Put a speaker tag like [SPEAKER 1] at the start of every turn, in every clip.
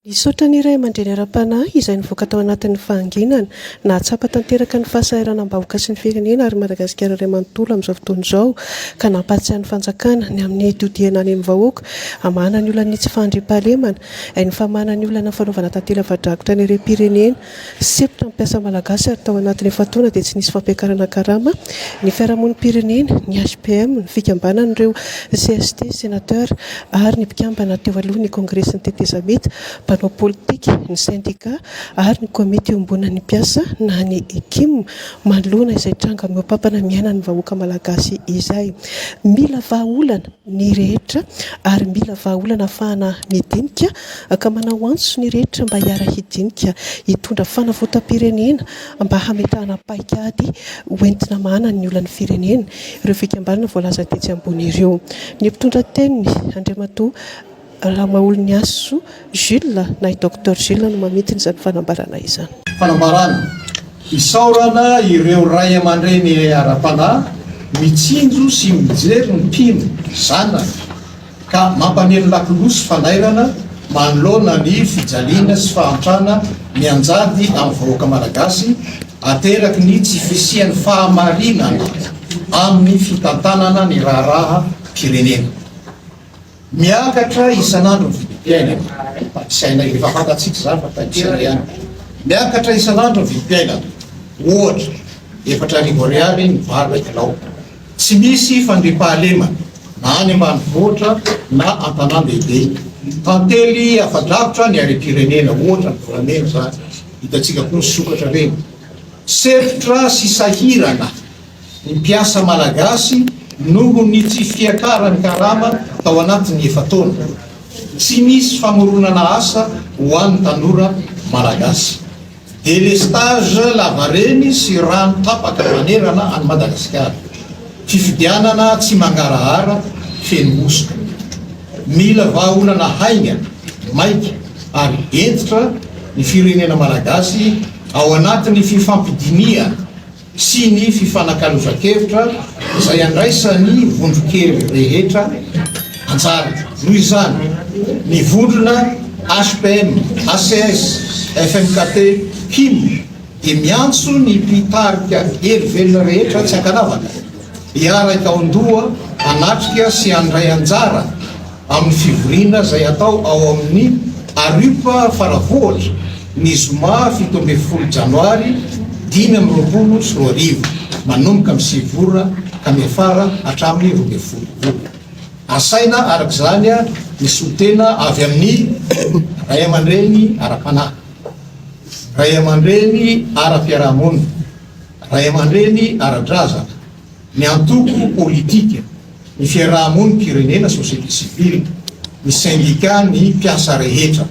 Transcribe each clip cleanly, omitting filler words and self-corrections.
[SPEAKER 1] Nisaotra ny ray aman-dreny ara-panahy izay nivoaka tao anatin'ny fahanginana, nahatsapa tanteraka ny fahasahiranam-bahoaka sy ny firenena ary Madagasikara iray manontolo amin'izao fotoana izao ka nampahatsiahy ny fanjakana ny amin'ny hitodihana any amin'ny vahoaka hamahana ny olan'ny tsy fahandriampahalemana, ny famahana ny olana fanaovana tantely afa-drakotra ny harem-pirenena. Sempotra ny mpiasa malagasy ary tao anatin'ny efa-taona dia tsy nisy fampiakarana karama ny fiarahamonim-pirenena, ny HPM, ny fikambanan'ireo cst, Sénateur, ary ny mpikambana teo aloha ny Kongresin'ny tetezamita, mpanao politika, ny sendika ary ny komity iombonan'ny mpiasa na ny Ekim manoloana izay tranga mihoa-pampana miainan'ny vahoaka malagasy izay. Mila vahaolana ny rehetra ary mila vahaolana ahafahana midinika ka manao antso ny rehetra mba hiara-hidinika hitondra fanavotam-pirenena mba hametrahana paikady hoentina hamahana ny olan'ny firenena ireo fikambanana voalaza tetsy ambony ireo. Ny mpitondra teniny, Andriamatoa Ramaholiniaso Jules na i Docteur Jules no mamintina izany fanambarana izany.
[SPEAKER 2] Fanambarana, Isaorana ireo ray aman-dreny ara-panahy mitsinjo sy mijery ny mpino zanany ka mampaneno lakolosy fanairana manoloana ny fijaliana sy fahantrana mianjady amin'ny vahoaka Malagasy ateraky ny tsy fisian'ny fahamarinana amin'ny fitantanana ny raharaham-pirenena. Miakatra isan'andro ny vidim-piainana. Tanisaina, efa fantatsika izany fa tanisaina ihany. Miakatra isan'andro ny vidim-piainana. Ohatra, 4000 ariary ny vary iray kilao. Tsy misy fandriampahalemana na any ambanivohitra na an-tanàn-dehibe. Tantely afa-drakotra ny harem-pirenena, ohatra ny volamena izany, hitantsika koa ny sokatra ireny. Sempotra sy sahirana ny mpiasa malagasy noho ny tsy fiakaran'ny karama tao anatin'ny efa-taona. Tsy misy famoronana asa ho an'ny tanora malagasy. Délestage lavareny sy rano tapaka manerana an'i Madagasikara. Fifidianana tsy mangarahara, feno hosoka. Mila vahaolana haingana, maika ary hentitra ny firenena malagasy ao anatin'ny fifampidinihana sy ny fifanakalozan-kevitra izay andraisan'ny vondron-kery rehetra anjara. Noho izany, ny vondrona HPM, ACS, FMKT, him dia miantso ny mpitarika hery velona rehetra tsy ankanavaka hiara-hikaon-doha hanatrika sy handray anjara amin'ny fivoriana izay hatao ao amin'ny ARUP Faravohitra ny zoma 17 janoary 2025, manomboka amin'ny 9 ora ka miafara hatramin'ny 12 ora. Asaina araka izany ny solontena avy amin'ny ray aman-dreny ara-panahy, ray aman-dreny ara-piarahamonina, ray aman-dreny ara-drazana, ny antoko politika, ny fiaraha-monim-pirenena, société civile, ny sendika, ny mpiasa rehetra.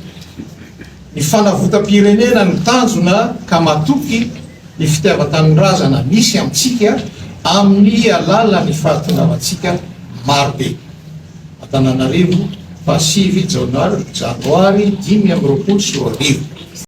[SPEAKER 2] Ny fanavotam-pirenena no tanjona ka matoky ny fitiavan-tanindrazana misy amintsika amin'ny alalan'ny fahatongavantsika marobe. Antananarivo, fahasivy Jaonoary, Janoary 2025.